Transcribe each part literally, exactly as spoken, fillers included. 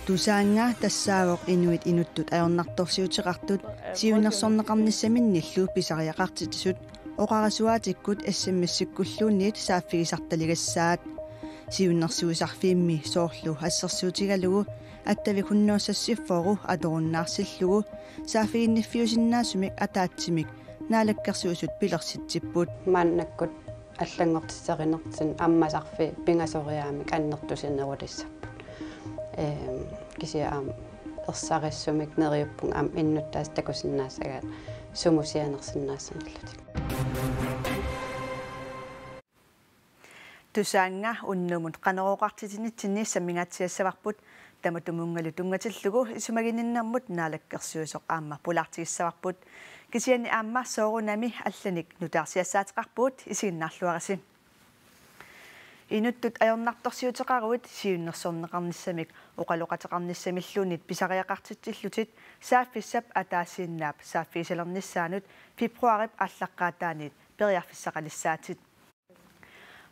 Tusaannga tassaavoq inuit inuttut ajornartorsiuteqartut siunnersorneqarnissaminnillu pisariaqartitsisut oqarasuaatikkut S M S-ikkulluunniit saaffigisartaligassaat. Siunnersuisarfiimmi soorlu assersuutigalugu Attavik hundrede seksogfyrre atorunnaarsillugu saaffiginniffiusinnaasumik ataatsimik Naalakkersuisut pilersitsipput. Maannakkut allanngortitserinertigut ammasarfiit pingasoriaammik annertusinerulissapput. Ehm, kisianni aamma ersarissumik neriuppunga aamma innuttaasut takusinnaassagaat sumut sianersinnaassanerlutik. Tusaannga unnummut Qanorooqartitinitsinni sammingaatsiassavarput, tamatumunngalu tunngatillugu isumaginninnermut naalakkersuisoq aamma pulaartigissavarput. Kisianni aamma soorunami allanik nutaarsiassaateqarpugut, isiginnaarluarisi. Inuttut ajornartorsiuteqaruit siunnersorneqarnissamik oqaloqateqarnissamilluunniit pisariaqartitsillutit saaffissap ataasiinnaap saaffigisalernissaanut februaarip aallaqqaataaniit periarfissaqalissaatit.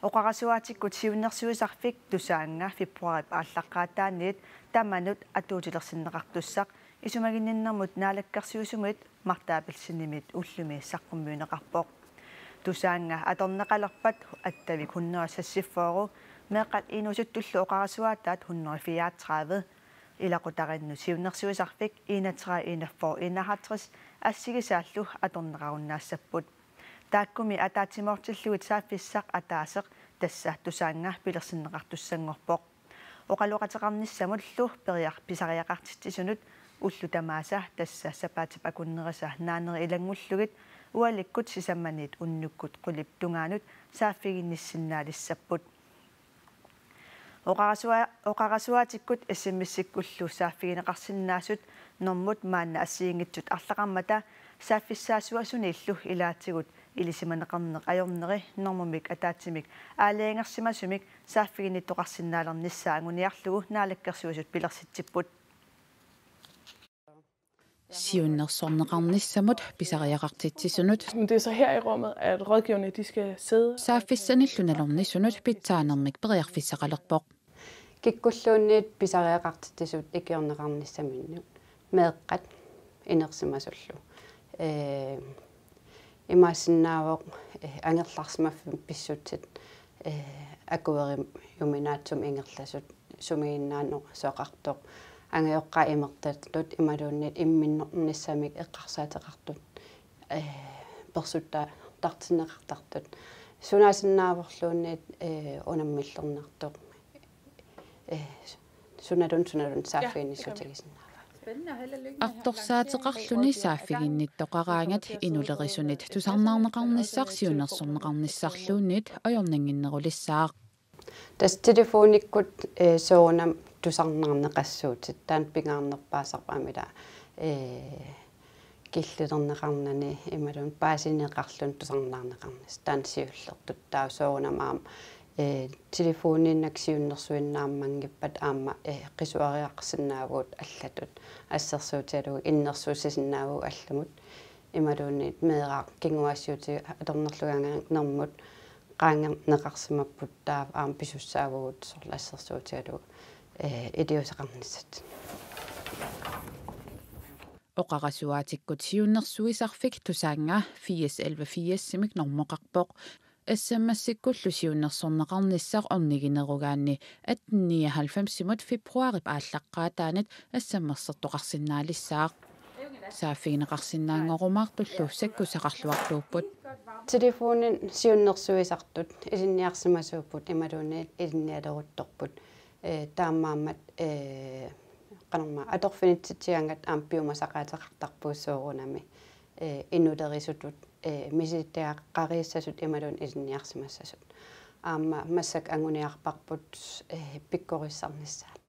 Oqarasuaatikkut siunnersuisarfik Tusaannga februaarip aallaqqaataaniit tamanut atuutilersinneqartussaq isumaginninnermut naalakkersuisumit Marta Abelsenimit ullumi saqqummiunneqarpoq. Tusaannga atorneqalerpat Attavik hundrede seksogfyrre, meeqqat inuusuttullu oqarasuaataat hundrede fireogtredive, ilaqutariinnut siunnersuisarfik enogtredive enogfyrre enoghalvtreds assigisaallu atorneqarunnaassapput. Taakkumi ataatsimoortillugit saaffissaq ataaseq tassa Tusaannga pilersinneqartussanngorpoq. Oqaloqateqarnissamullu periar-, pisariaqartitsisunut ullut tamaasa, tassa sapaatip akunnerisa naaneri ilanngullugit, ualikkut sisamaniit unnukkut qulip tungaanut saaffiginnissinnaalissapput. Oqarasua-, oqarasuaatikkut S M S-ikkullu saaffigineqarsinnaasut normut maanna assigiinngitsut arlaqarmata saaffissaasuat suniillu ilaatigut ilisimaneqarneq ajorneri normumik ataatsimik aalajangersimasumik saaffiginnittoqarsinnaalernissaa anguniarlugu Naalakkersuisut pilersitsipput. Siunnersorneqarnissamut pisariaqartitsisunut. Men det er så her i rummet, at rådgiverne, de skal sidde. Saaffissanillu nalornisunut pitsaanermik periarfissaqalerpoq. Kikkulluunniit pisariaqartitsisut ikiorneqarnissaminnut meeqqat inersimasullu. Ee, imaassinnaavoq, ee, angerlarsimaffimmi pissutsit, ee, akueriuminaatsumik ingerlasut, sumiginnaaneq soqartoq, angajoqqaat imertatut imaluunniit imminnernissamik eqqarsaateqartut, ee, persuttartinneqartartut, sunaasinnaavorluunniit, ee, unammillernartoq, ee, sunaluunniit, sunaluunniit saaffiginnissutigisinnaavat. Artorsaateqarluni saaffiginnittoqaraangat inulerisunit tusarnaarneqarnissaq siunnersorneqarnissarluunniit ajornannginnerulissaaq. Tassa telefonikkut, ee, soorunami tusarnaarneqassuutit, taanna pingaarnerpaasarpoq, amila, ee, killilerneqarnani imaluunniit paasineqarluni tusarnaarneqarnissaq, taanna siullertut. Taava soorunami aamma, ee, telefoniinnaq siunnersuinnaammanngippat aamma, ee, qisuariaqarsinnaavugut allatut, assersuutigalugu innersuussisinnaavugut allamut, imaluunniit meeraq kinguaassiuutitigut atornerlugaanganermut qaangerneqarsimapput, taava aamma pisussaavugut soorlu assersuutigalugu, ee, iliuuseqarnissat. Oqarasuaatikkut siunnersuisarfik Tusaannga firs elleve firs-imik normoqarpoq. S M S-ikkullu siunnersorneqarnissaq orniginerugaanni atten nioghalvfems-imut februaarip aallaqqaataanit S M S-ertoqarsinnaalissaaq. Saaffigineqarsinnaanngorumaartullu sakkussaqarluartuupput. Telefonin siunnersuisartut ilinniarsimasuupput imaluunniit ilinnialeruttorput. Ee, taamaammat, ee, qanormaa atorfinitsitsigaangat aamma piumasaqaateqartarpugut soorunami, ee, inulerisutut, ee, misilittagaqariissasut imaluunniit ilinniarsimassasut. Aamma massakkut anguniarparput, ee, pikkorissarnissaat.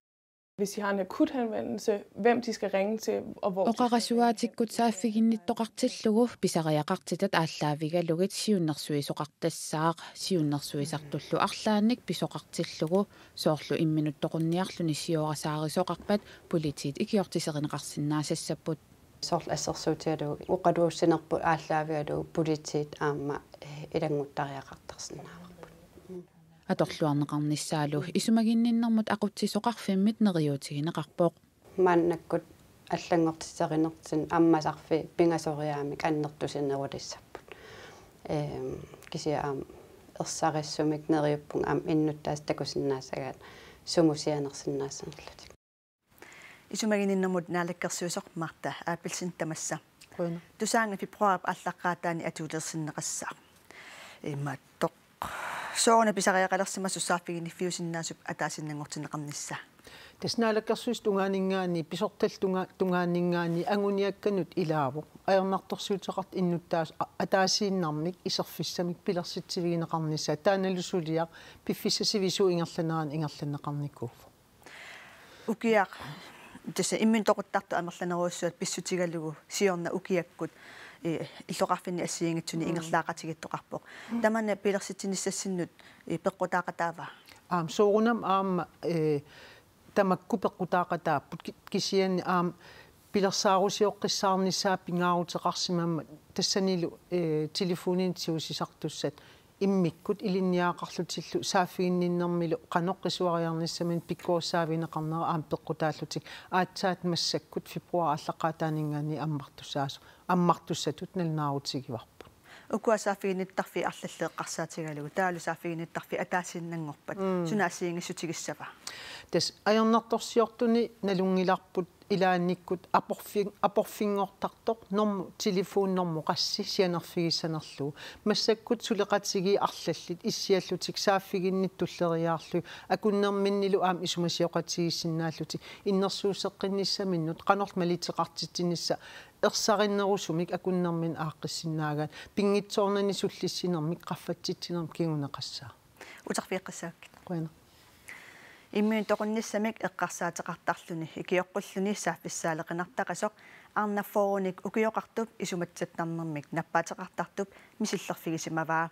Hvis de har en akut henvendelse, hvem de skal ringe til, og hvor de skal ringe hen. Oqarasuaatikkut saaffiginnittoqartillugu pisariaqartitat aallaavigalugit siunnersuisoqartassaaq. Siunnersuisartullu arlaannik pisoqartillugu, soorlu imminut toqunniarluni siorasaarisoqarpat politiit ikiortiserineqarsinnaasassapput. Soorlu assersuutigalugu oqaluussinerput aallaavigalugu politiit aamma, eh, ilannguttariaqartarsinnaavarput. atorluarneqarnissaalu isumaginninnermut aqutsisoqarfimmit neriuutigineqarpoq. Maannakkut allanngortitserinertigut ammasarfiit pingasoriaammik annertusinerulissapput. Ehm, kisianni aamma ersarissumik neriuppunga aamma innuttaasut takusinnaassagaat sumut sianersinnaassanerlutik. Isumaginninnermut naalakkersuisoq Martha Abelsen tamassa. Qujanaq. Tusaannga februaarip aallaqqaataani atuulersinneqassaaq. Imaattoq. Sooruna pisariaqalersimasoq saaffiginniffiusinnaasup ataasiinnanngortinneqarnissaa? Tassa naalakkersuisut tungaaninngaanniit, pisortallu tunga-, tungaaninngaanniit anguniakkanut ilaavoq. Ajornartorsiuteqartut innuttaasut a-, ataasiinnarmik iserfissamik pilersitsivigineqarnissaat. Taannalu suliaq piffissaq sivisuut ingerlanerani ingerlanneqarnikuuvoq. Ukiaq, tassa imminut toquttartut amerlanerujussuat pissutigalugu siorna ukiakkut, eh, illoqarfinni assigiinngitsuni, mm, ingerlaaqatigiittoqarpoq. Tamanna pilersitsinissassinnut, eh, peqqutaaqataava? Aamma soorunami aamma, eh, tamakku peqqutaaqataapput ki-, kisianni aamma pilersaarusioqqissaarnissaa pingaaruteqarsimammat tassanilu, eh, telefonini tigusisartussat immikkut ilinniagaqarlutillu saaffiginninnermilu qanoq qisuariarnissaminut pikkorissaavigineqarnera aamma peqqutaallutik aatsaat massakkut februaarip aallaqqaataaninngaanniit ammartussaasoq, ammartussatut nalunaarutigivarput. Ukua saaffiginnittarfiit arlallit eqqarsaatigalugu, taavalu saaffiginnittarfiit ataasiinnanngorpat, mm, suna assigiinngissutigissava? Tassa ajornartorsiortuni nalunngilarput ilaannikkut aporfi-, aporfinngortartoq normu-, telefonnormu qassi sianerfigissanerlugu. Massakkut suleqatigiit arlallit issiallutik saaffiginnit tulleriiaarlugit akunnerminnilu aamma isumasioqatigiissinnaallutik innersuusseqqinnissaminnut qanorlu maliteqartitsinissaq ersarinnerusumik akunnerminni aaqqissinnaagaat pinngitsoornani sullissinermik qaffatsitsinermik kinguneqassaaq. Uterfigeqqissaakkit. Qujanaq. Imminut toqunnissamik eqqarsaateqartarluni ikioqqulluni saaffissaaleqinartaqasoq arnarfoorunik ukioqartup isumatsattarnermik nappaateqartartup misillerfigisimavaa.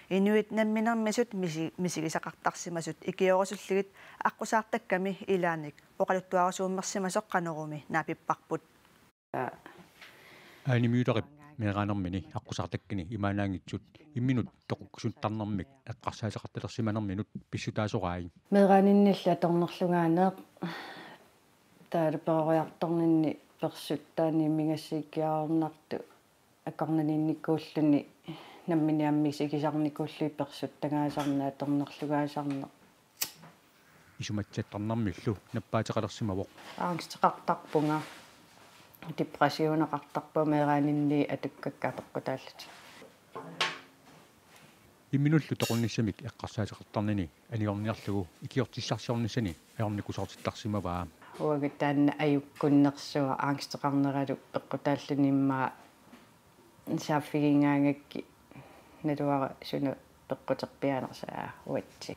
Inuit namminermisut misi-, misigisaqartarsimasut ikiorusullugit aqqusaartakkami ilaannik oqaluttuarusuummersimasoq Qanoroomi naapipparput. Ane Møllerip meeraanermini aqqusaartakkani imaannaanngitsut imminut toqukkusuttarnermik eqqarsaateqartalersimanerminut pissutaasoraai. Meeraaninnilli atornerlugaaneq taava peroriartorninni persuttaanni immigassigikkiarornartut akornanniinnikuulluni nammineq aamma misigisarnikuullugit persuttagaasarneq atornerlugaasarneq. Isumatsattarnermillu nappaateqalersimavoq. Angsteqartarpunga, depressioneqartarpunga meeraaninni atukkakka apeqqutaallutik. Imminullu toqunnissamik eqqarsaateqartarnini anigorniarlugu ikiortissarsiornissani ajornakusoortittarsimavaa. Uagut taanna ajukkunnersuaq angsteqarneralu peqqutaalluni immaqa saaffigigaangakkit naluara suna peqquterpiaanersoq uatsi.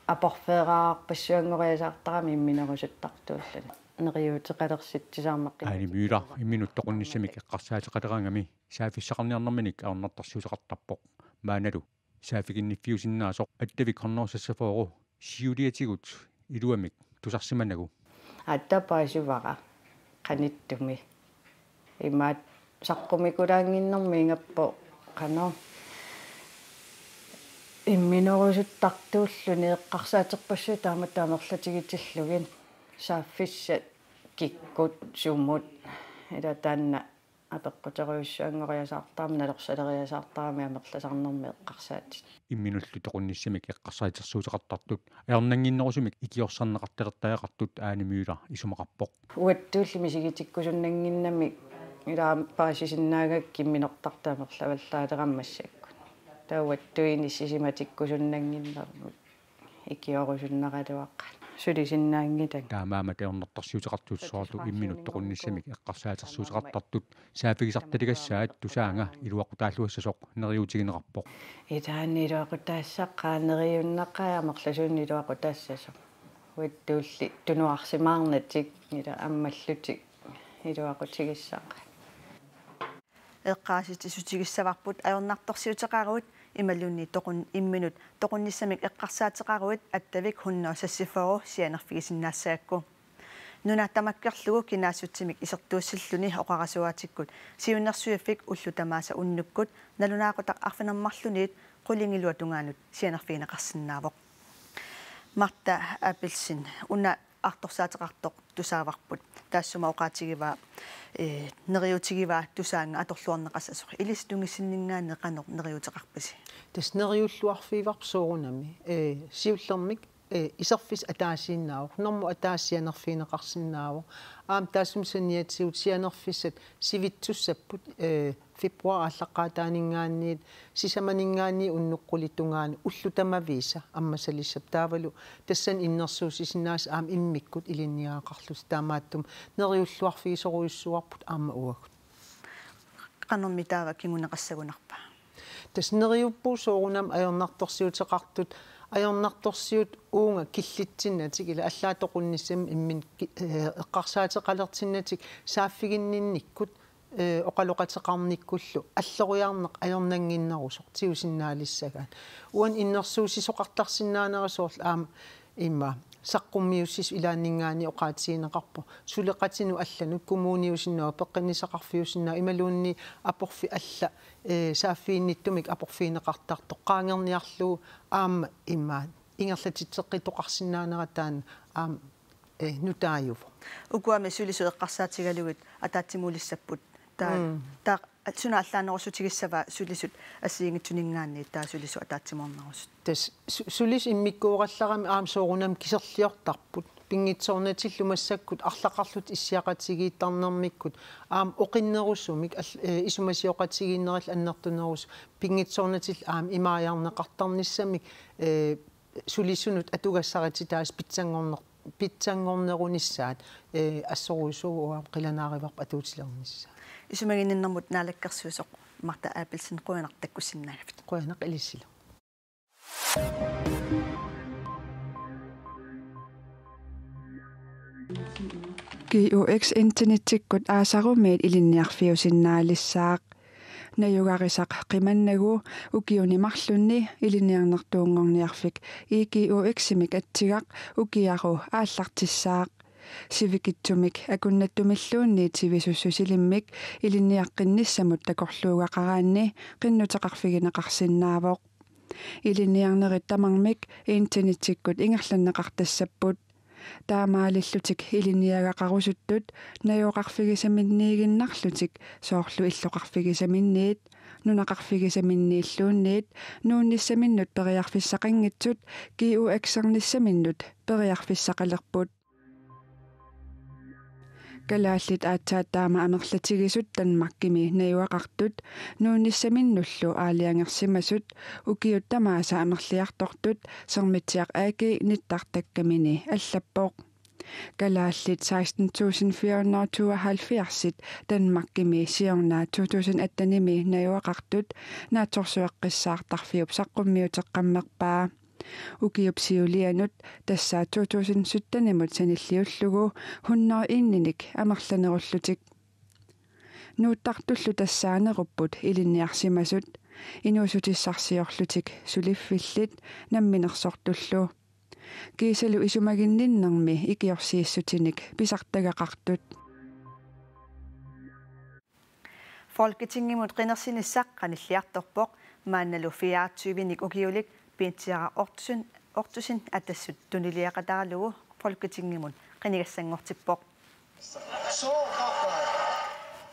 Aporfeeraarpassuanngoriasaartarami imminerusuttartuulluni. Neriuuteqalersitsisarmat. Ane Møller imminut toqunnissamik eqqarsaateqaleraangami saaffissaqarniarnerminik ajornartorsiuteqartarpoq. Maannalu saaffiginniffiusinnaasoq Attavik hundrede seksogfyrre siuliatigut iluamik tusarsimanagu. Aatsaat paasivara qanittumi. Imaattoq saqqummiukulaannginnermi ingammik qanoq imminerusuttartuulluni eqqarsaaterpassuit taamatut amerlatigitillugit saaffissat kikkut sumut ila taanna apeqquterujussuanngoriasaartarami nalorsaleriasaartarami amerlasarnermi eqqarsaatit. Imminullu toqunnissamik eqqarsaatersuuteqartartut ajornannginnerusumik ikiorsarneqartalertariaqartut Ane Møller isumaqarpoq. Uattulli misigitikkusunnannginnamik ila paasisinnaagakkit imminortartut amerlavallaaleramik massakkut. Taava uattut inissisimatikkusunnannginnermik ikiorusunnaraluaqaat. Sulisinnaanngilanga. Taamaammat ajornartorsiuteqartut soorlu imminut toqunnissamik eqqarsaatersuuteqartartut saaffigisartaligassaat Tusaannga iluaqutaalluassasoq neriuutigineqarpoq. Ilaanni iluaqutaassaqaaq neriunnaqaaq amerlasuunik iluaqutaassasoq. Uattulli tunuarsimaarnatik ila ammallutik iluaqutigissaqaat. Eqqaasitsissutigissavarput ajornartorsiuteqaruit imaluunniit toqun-, imminut toqunnissamik eqqarsaateqaruit Attavik hundrede seksogfyrre sianerfigisinnaassagakku. Nuna tamakkerlugu kinaassutsimik isertuussilluni oqarasuaatikkut siunnersuiffik ullut tamaasa unnukkut nalunaaqutaq arfineq-marlunniit qulingiluat tungaanut sianerfigineqarsinnaavoq. Martha Abelsen, una artorsaateqartoq tusaavarput. Taassuma oqaatigivaa, eh, neriuutigivaa tusaannga atorluarneqassasoq. Ilissi tungissinninngaanniit qanoq neriuuteqarpisi? Tassa neriulluarfigivarput soorunami. Eh, siullermik, eh, iserfissaq ataasiinnaavoq. Normu ataaseq sianerfigineqarsinnaavoq. Aamma taassuma saniatigut sianerfissat sivitsussapput, eh, februar aallaqqaataaninngaanniit sisamaninngaanniit unnuk qulit tungaanut ullut tamaviisa ammassalissapput. Taavalu tassani innersuussisinnaasat aamma immikkut ilinniagaqarlutik, taamaattumik neriulluarfigisorujussuuarput aamma uagut. Qanormi taava kinguneqassagunarpa? Tassa neriuppugut soorunami ajornartorsiuteqartut, ajornartorsiut uunga killitsinnatik, ila allaat toqunnissamik imminnut ki-, eh, eqqarsaateqalertinnatik saaffiginninnikkut, eh, oqaloqateqarnikkullu alloriarneq ajornannginnerusoq tigusinnaalissagaat. Uani innersuussisoqartarsinnaanera soorlu aamma immaqa saqqummiussisut ilaanninngaanniit oqaatigineqarpoq. Suleqatinut allanut kommuniusinnaavoq, peqqinnissaqarfiusinnaavoq, imaluunniit aporfik alla, eh, saaffiginnittumik aporfigineqartartoq qaangerniarlugu aamma immaqa ingerlatitseqqittoqarsinnaanera taanna aamma, eh, nutaajuvoq. Ukuami sulisut eqqarsaatigalugit ataatsimuulissapput. Taa-, Mm. taa-, suna allaanerussutigissava sulisut assigiinngitsuninngaanniit taava sulisut ataatsimoornerusut? Tassa su-, sulisut immikkuugallarami aamma soorunami kiserliortarput. Pinngitsoornatillu massakkut arlaqarlutik issiaqatigiittarnermikkut aamma oqinnerusumik al-, eh, isumasioqatigiinnerillu annertunerusumik pinngitsoornatillu aamma imaajarneqartarnissamik, eh, sulisunut atugassarititaasut pitsanngorner-, pitsanngornerunissaat, eh, assorujussuuvoq, uanga qilanaarivarput atuutilernissaa. Isumaginninnermut naalakkersuisoq Martha Abelsen, qujanaq takkussinnaagavit. Qujanaq ilissilu. G U X internettikkut aasarumiit ilinniarfiusinnaalissaaq. Najugarisaq qimannagu ukiuni marlunni ilinniarnertuunngorniarfik I G U X-imik atsigaq ukiaru aallartissaaq. Sivikitsumik akunnattumilluunniit sivisussusilimmik ilinniaqqinnissamut takorluugaqaraanni qinnuteqarfigineqarsinnaavoq. Ilinniarnerit tamarmik internettikkut ingerlanneqartassapput. Taamaalillutik ilinniagaqarusuttut najugaqarfigisaminniiginnarlutik, soorlu illoqarfigisaminniit, nunaqarfigisaminniilluunniit, nuunnissaminnut periarfissaqanngitsut G U X-ernissaminnut periarfissaqalerput. Kalaallit aatsaat taama amerlatigisut Danmarkimi najugaqartut nuunnissaminnullu aalajangersimasut ukiut tamaasa amerliartortut Sermitsiaq A G nittartakkamini allappoq. Kalaallit seksten tusind fire hundrede tooghalvfjerds Danmarkimi siorna to tusind atten-imi najugaqartut naatsorsueqqissaartarfiup saqqummiuteqqammerpaa. Ukiup siulianut, tassa to tusind sytten-imut sanilliullugu, hundrede enogtres amerlanerullutik. Nuuttartullu tassaanerupput ilinniarsimasut, inuussutissarsiorlutik suliffillit namminersortullu. Kiisalu isumaginninnermi ikiorsiissutinik pisartagaqartut. Folketingimut qinersinissaq qanilliartorpoq, maannalu fireogtyve-nik ukiulik Piintiara Ottosen, Ottosen Atassut tuniliaqataralugu Folketingimut qinigassanngortippoq.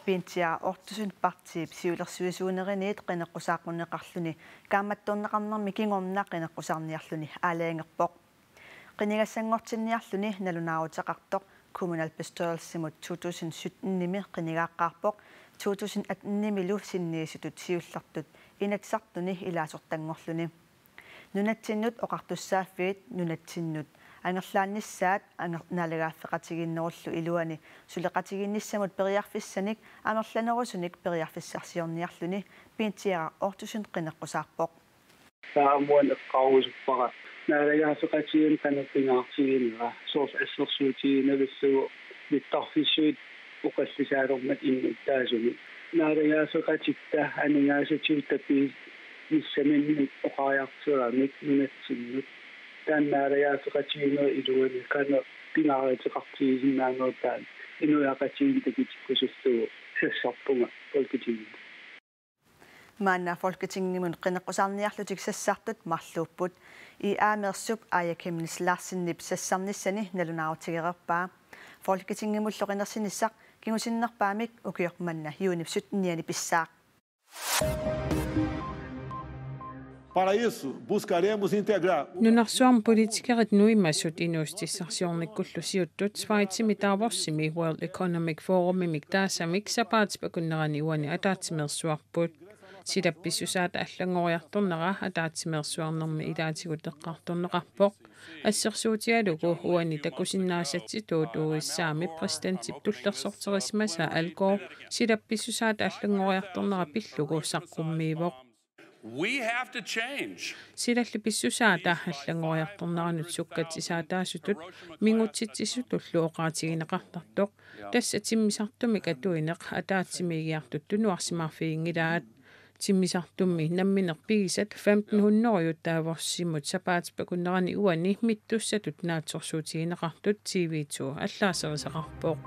Piintiara Ottosen partiip siulersuisuuneriniit qineqqusaaqquneqarluni kaammattorneqarnermi kingorna qineqqusaarniarluni aalajangerpoq. Qinigassanngortinniarluni nalunaaruteqartoq kommunalbestyrelsimut to tusind sytten-imi qinigaaqqaarpoq, to tusind atten-imilu sinniisutut siullertut Inatsisartuni ilaasortanngorluni. Nunatsinnut oqartussaaffiit nunatsinnut angerlaannissaat anger-, naalagaaffeqatigiinnerullu iluani suleqatigiinnissamut periarfissanik amerlanerusunik periarfissarsiorniarluni Piintiara Ottosen qineqqusaarpoq. Taava aamma eqqaarusuppara naalagaaffeqatigiinneq qanoq pingaartiginera, soorlu assersuutigiinnavissuugut nittarfissuit oqallisaalermat innuttaasumik. Naalagaaffeqatitta aningaasatigut tapiinissaminnut oqariartoramik nunatsinnut. Taanna naalagaaffeqatigiinnerup iluani qanoq pingaaruteqartigisinnaanerat taanna inuiaqatigiinni takutikkusullugu sassarpunga Folketingimi. Maanna Folketingimut qineqqusaarniarlutik sassartut marluupput. I A-meersup Aaja Chemnitz Larsenip sassarnissani nalunaarutigereerpaa. Folketingimullu qinersinissaq kingusinnerpaamik ukioq manna juunip syttenianni pissaaq. Para isso, buscaremos integrar. Nunarsuarmi politikerit nuimasut inuussutissarsiornikkullu siuttut Schweizimi Davosimi World Economic Forumimik taasamik sapaatip akunnerani uani ataatsimeersuarput. Silap pissusaata allanngoriartornera ataatsimeersuarnermi ilaatigut eqqartorneqarpoq. Assersuutigalugu uani takusinnaasatsitut U S A-mi præsidentip tullersorterisimasaa Al Gore silap pissusaata allanngoriartornera pillugu saqqummiivoq. We have to change. Silalli pissusaata allanngoriartorneranut sukkatsisaataasutut mingutsitsisutullu oqaatigineqartartoq. Tassa timmisartumik atuineq ataatsimiigiartut tunuarsimaarfiginngilaat. Timmisartummi nammineq pigisat femten hundrede Davosimut sapaatip akunnerani uani mittussatut naatsorsuutigineqartut T V to allaaserisaqarpoq.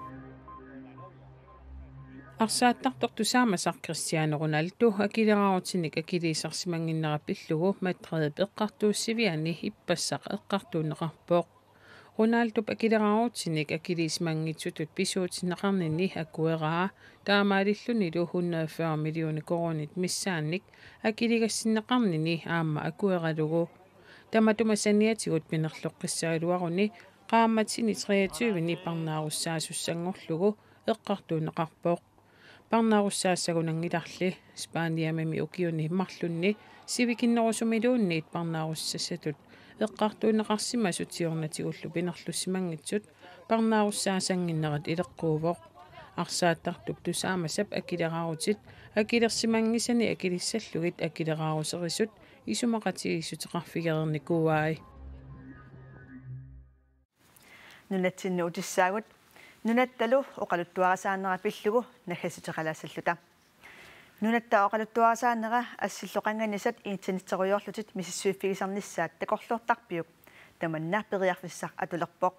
Arsaattartoq tusaamasaq Cristiano Ronaldo akileraarutinik akiliisarsimannginnera pillugu Madridip eqqartuussiviani ippassaq eqqartuunneqarpoq. Ronaldop akileraarutinik akiliisimanngitsutut pisuutinneqarnini akueraa, taamaalillunilu hundrede fyrre millioner koruunit missaannik akiligassinneqarnini aamma akueralugu. Tamatuma saniatigut pinerloqqissagaluaruni qaammatini treogtyveni parnaarussaasussanngorlugu eqqartuunneqarpoq. Parnaarussaassagunanngilarli. Spaniamimi ukiuni marlunni sivikinnerusumiluunniit parnaarussassatut eqqartuunneqarsimasut siornatigullu pinerlussimanngitsut parnaarussaasannginnerat ileqquuvoq. Arsaattartup tusaamasap akileraarutip akilersimanngisani akilissallugit akileraaruserisut isumaqatigiissuteqarfigereernikuuai. Nunatsinni utissaagut. Nunattalu oqaluttuarisaanera pillugu naggatissuteqalaassalluta. Nunatta oqaluttuarisaanera assillu qanganisat internetterujoorlutit misissuiffigisarnissaat takorloortarpiuk? Tamanna periarfissaq atulerpoq.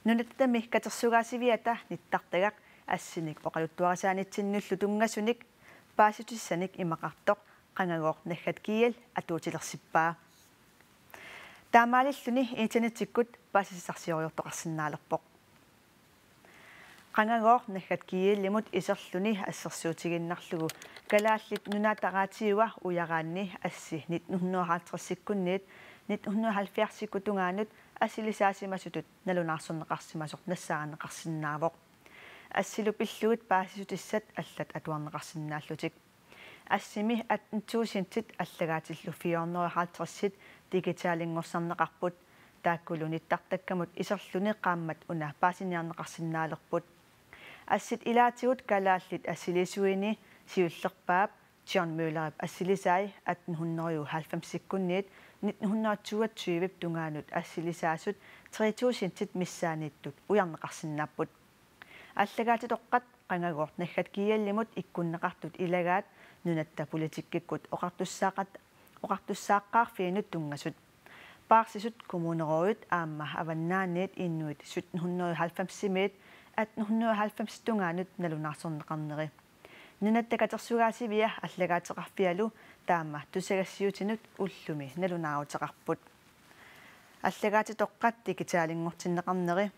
Nunattami katersugaasiviata nittartagaq assinik oqaluttuarisaanitsinnullu tunngasunik paasissutissanik imaqartoq Qangagooq naggat G L atuutilersippaa. Taamaalilluni internettikkut paasissutissarsoriartoqarsinnaalerpoq. Qangagooq naggat G L-imut iserluni assersuutigiinnarlugu Kalaallit Nunaata Raatiua ujaraanni assi nitten hundrede og halvtreds-ikkunniit nitten hundrede og halvfjerds-ikkut tungaanut assilisaasimasutut nalunaarsorneqarsimasoq nassaarineqarsinnaavoq. Assilu pillugit paasissutissat allat atuarneqarsinnaallutik. Assimi atten tusindit allagaatillu fire hundrede og halvtredsit digitalinngortinneqarput. Taakkulu nittartakkamut iserluni qaammat una paasiniarneqarsinnaalerput. Assit ilaatigut kalaallit assiliisuini siullerpaap John Møllerip assilisai atten hundrede og halvfems-ikkunniit nitten hundrede og toogtyve-p tungaanut assilisaasut tre tusindit missaanniittut ujarneqarsinnaapput. Allagaatitoqqat Qangagooq naggat G L-imut ikkunneqartut ilagaat nunatta politikkikkut oqartussaaqat-, oqartussaaqqaarfiinut tunngasut. Paarsisut kommunerådit aamma avannaaniit inuit sytten hundrede og halvfems-imiit atten hundrede og halvfems tungaanut nalunaarsorneqarneri. Nunatta katersugaasivia allagaateqarfialu taama tusagassiuutinut ullumi nalunaaruteqarput. Allagaatitoqqat digitalinngortinneqarneri.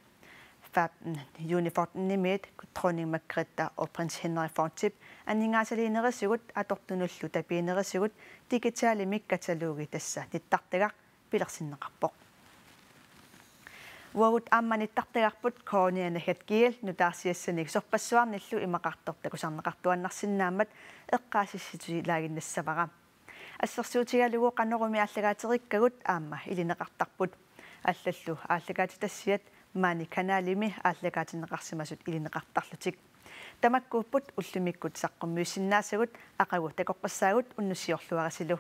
Fab-, juuni fjorten-imiit Dronning Margrethe og Prins Henrik Fondip aningaasaliinerisigut atortunullu tapiinerisigut digitalimik katalogi, tassa nittartagaq, pilersinneqarpoq. Uagut aamma nittartagarput K N R naggat G L nutaarsiassanik sorpassuarnillu imaqartoq takusarneqartuaannarsinnaammat eqqaasitsissutilaaginnassavara. Assersuutigalugu Qanorumi aallakaaterikkagut aamma ilineqartarput. Allallu aallakaatitassiat maani kanalimi aallakaatinneqarsimasut ilineqartarlutik. Tamakkuupput ullumikkut saqqummiussinnaasagut, aqagu takoqqissaagut, unnussiorluarisilu.